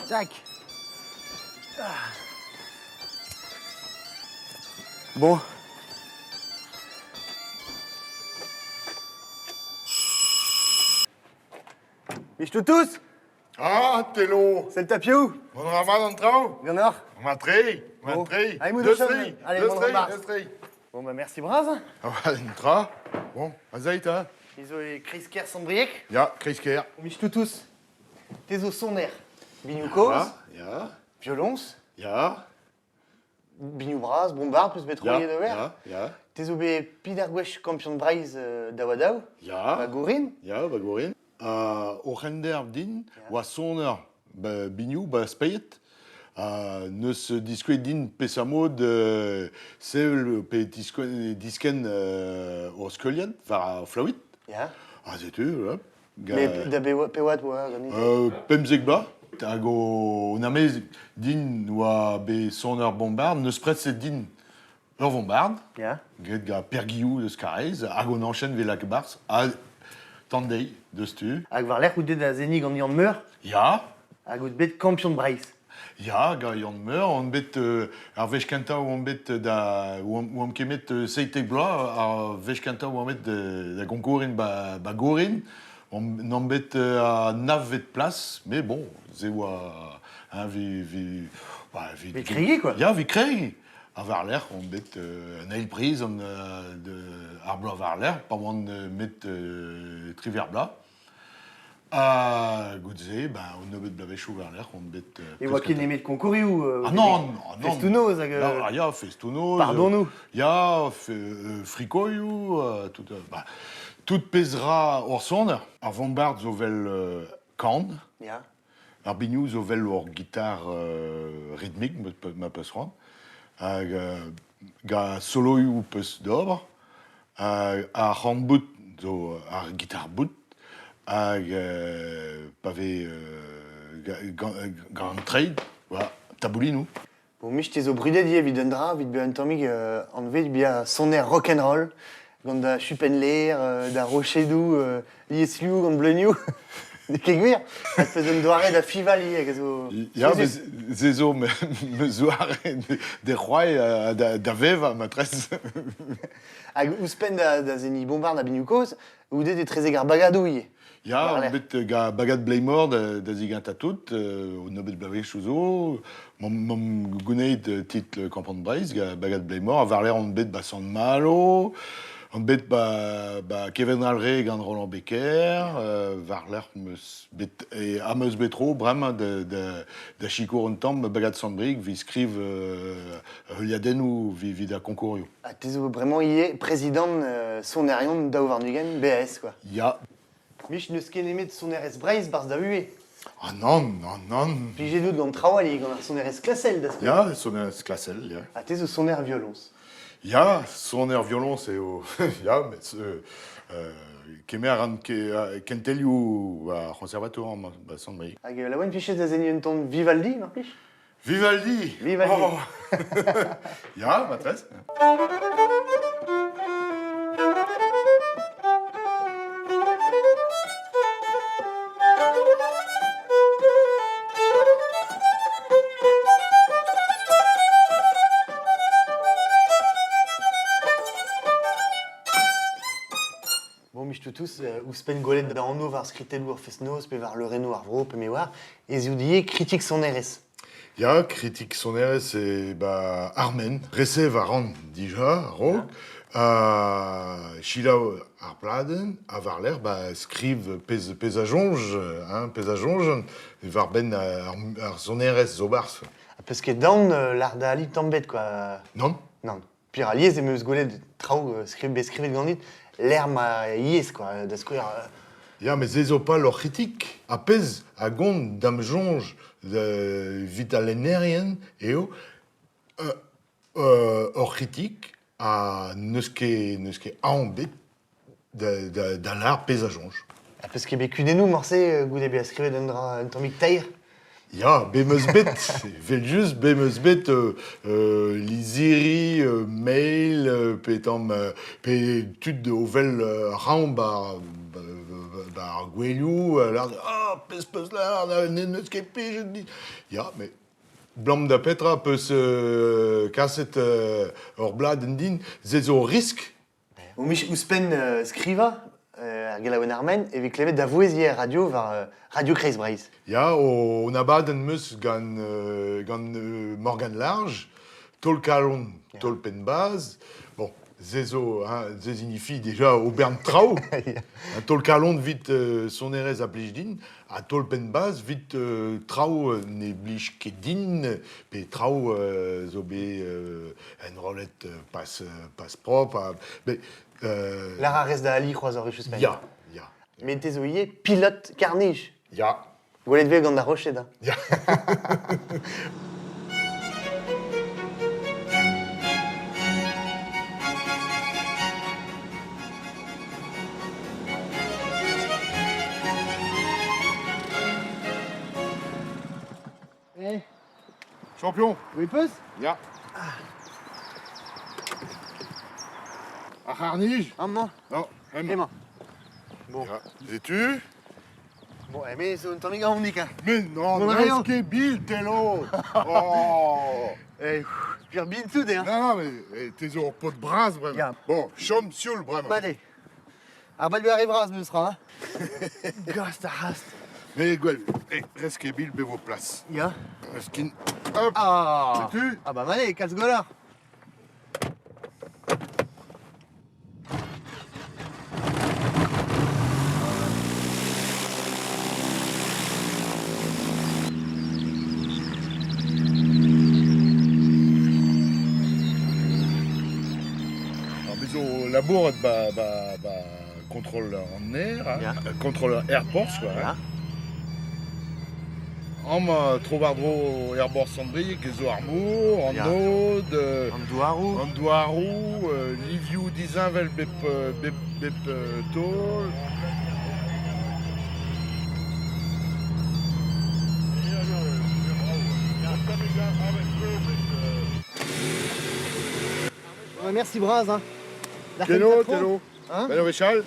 Tac. Bon. Mich tous? Ah, Telo! C'est le tapiou? Mont a ra mat an traoù? Ganeoc'h? Mat-tre, mat-tre. Allez, Deus tre, Allez, deus tre, deus tre. Bon, bah merci bras. Ah, bah, un tra. Bon, azeit, hein? Ils ont Kreisker Sant-Brieg. Ya, Kreisker. Mich tous. Te zo soner. Biniou kozh. Ya, ya. Violons. Ya. Biniou bras, bombard, peus bet troiet da wer. Ya, ya. Te zo bet pid ar gwech kampion Breizh daou-ha-daou. Ya. Ba Gourin. Ya, ba Gourin. O c'henderv din oa soner ba biniou ba Speied. Ha neus diskouez din peseurt mod sevel pe diskenn ur skeuliad war ar flaouit. Ya. Ha setu, voilà. Mais da pevat oa ganit? 15 bloaz. Hag o amez din oa bet soner bombard, n'eus preset din ur vombard, Ya. graet gant Per Guillou deus Karaez, hag on enchaîne vel hag barzh, ha tandei deus tu. Hag war-lerc'h out bet da seniñ gant Yann Meur? Ya. Hag out bet kampion Breizh? Ya, gant Yann Meur, on bet ar wech kentañ oan bet da oamp ket met 17 bloaz, ar wech kentañ oan bet da gonkourin ba, ba Gourin, n'omp bet a navet plas, mais bon, se oa hein, vi, vi, bah, vi, Vi kregiñ quoi. Ya, vi kregiñ. Ha war-lerc'h on bet an eil priz an, de, ar bloaz war-lerc'h, pa oan met triwec'h bloaz. Ha goude-se, ben, un nebeud bloavezhioù war-lerc'h on bet... E oa ket nemet konkourioù Ah non, ah non. Festoù-noz hag... Ah ya, festoù-noz. Pardonoù. Ya, frikoioù, tout, bah, tout pezh 'ra hor soner. Ar vombard zo 'vel kan. Ya. Ar biniou zo 'vel hor gitar rythmique, ma peus c'hoant. Hag ga soloioù peus d'ober. Hag ar c'horn-boud zo ar gitar-boud. Hag pa vez gant an treid, voilà, taboulinoù. Bon, Mich, te zo brudet ivez evit un dra, evit bezañ un tammig anvet bezañ soner rock'n'roll, gant da chupenn-lêr, da rochedoù, liesliv gant bleunioù. N'eo ket gwir? Ez peus un doare da fival ivez hag a zo... Ya, mais se zo ma zoare de c'hoari da vevañ matresse. Hag ouzhpenn da seniñ bombard ha binioù-kozh, goude etrezek ar bagadoù ivez. Ya, on bet ga bagad Bleimor da zigentañ tout, un nebeud bloavezhioù zo. M'am gouneit titl Kampion Breizh ga bagad Bleimor, ha war-lerc'h on bet ba Sant-Malo, on bet ba, ba Kevin Alre gant Roland Becker, war-lerc'h 'meus bet e am eus bet tro bremañ da, da, da sikour un tamm bagad Sant-Brieg 'vit skriv heuliadennoù evit ar konkourioù. Ha te zo bremañ ivez prezidant Sonerion 2022 BAS quoi. Ya. Mich n'eus ket nemet sonerezh Breizh 'barzh da vuhez. Ah nann, nann, nann. Plijet out gant traoù all ivez, gant ar sonerezh klasel da skouer. Ya, sonerezh klasel, ya. Ha te zo soner violoñs. Ya, soner violoñs eo. ya, met kemer a ran kentelioù ar c'honservatour amañ, ba Sant-Brieg. Hag laouen 'pichez da seniñ un tamm Vivaldi, mar plij? Vivaldi! Vivaldi! Oh. ya, matresse. Bon, Mich-Toutous, ouzhpenn gwelet da anv war skritelloù ar fest-noz pe war leurennoù ar vro pe me oar, ez out ivez kritik sonerezh. Ya, kritik sonerezh e ba Armen. Resev a ran dija a-raok. Ha selaou ar pladenn ha war-lerc'h ba skriv pezh, pezh a soñj, hein, pezh a soñjan war-benn ar, ar sonerezh zo 'barzh. Ha peus ket daon lâr da ali tamm 'bet quoi. Non. Non. Pire alies em eus gwelet traoù bet skrivet ganit lec'h ma yezh quoi, da skouer. Ya, met se zo pal hor c'hritik. Ar pezh a gont da'm soñj evit al lennerien eo hor c'hritik ha n'eus ket n'eus ket aon bet da, da lâr pezh a soñj. Ha peus ket bet kudennoù morse goude bezañ skrivet un dra un tammig teir? Ya, bet 'm eus bet, evel-just, bet 'm eus bet lizhiri, mail, pe tamm, pe tud o wel raomp ba, ba, ba ar gouelioù, lar, ah, pezh peus lar, n'en eus ket plijet dit. Ya, met 'blam da petra 'peus kaset ur bladenn din, se zo risk. O mich ouzhpenn skrivañ ar gelaouenn Ar Men e vez klevet da vouezh ivez er radio war Radio Kreiz Breizh. Ya, o abadenn 'm eus gant, gant Morgane Large, taol kalon, taol penn-bazh. Bon, se zo, hein, se signifie déjà o bern traoù. Un taol kalon 'vit sonerezh a blij din, ha taol penn-bazh 'vit traoù ne blij ket din, pe traoù zo bet enrollet pas, pas propre. Ha, mais, Lar a rez da ali c'hoazh ur wech ouzhpenn. Ya, ya. Met te zo ivez pilote karr-nij. Ya. Gwelet 'vez gant ar roched, hein. Ya. Eh. Champion. Oui, peus? Ya. Ar c'harr-nij? Amañ. Non, hemañ. Hemañ. Bon. Ya. Setu. Bon, eh, me zo un tammig aonik, hein. Mais non, Bon, n'eus rien. ket bil, Telo. Oh. Eh, pur bin tout, hein. Non, non, mais eh, te zo ur paotr bras bremañ. Ya. Bon, chom sioul bremañ. Bade. Ar bal ar vras meus ra, hein. Gast ar c'hast. Mais gwell, eh, rez ket bil bevo plas. Ya. Eus kin. Hop. Ah. Setu. Ah bah allez, kalz gwelloc'h. Alors, me zo labourat ba, ba, ba contrôle an aer, hein, Ya. contrôle airports, quoi. Hein. Ya. Amañ tro-war-dro airport Sant-Brieg zo ar mor, an Ya. aod, An douaroù. an douaroù, livioù disheñvel bep, bep, bep taol. Ouais, merci bras, hein. Telo, telo. Hein? Ben, Richard.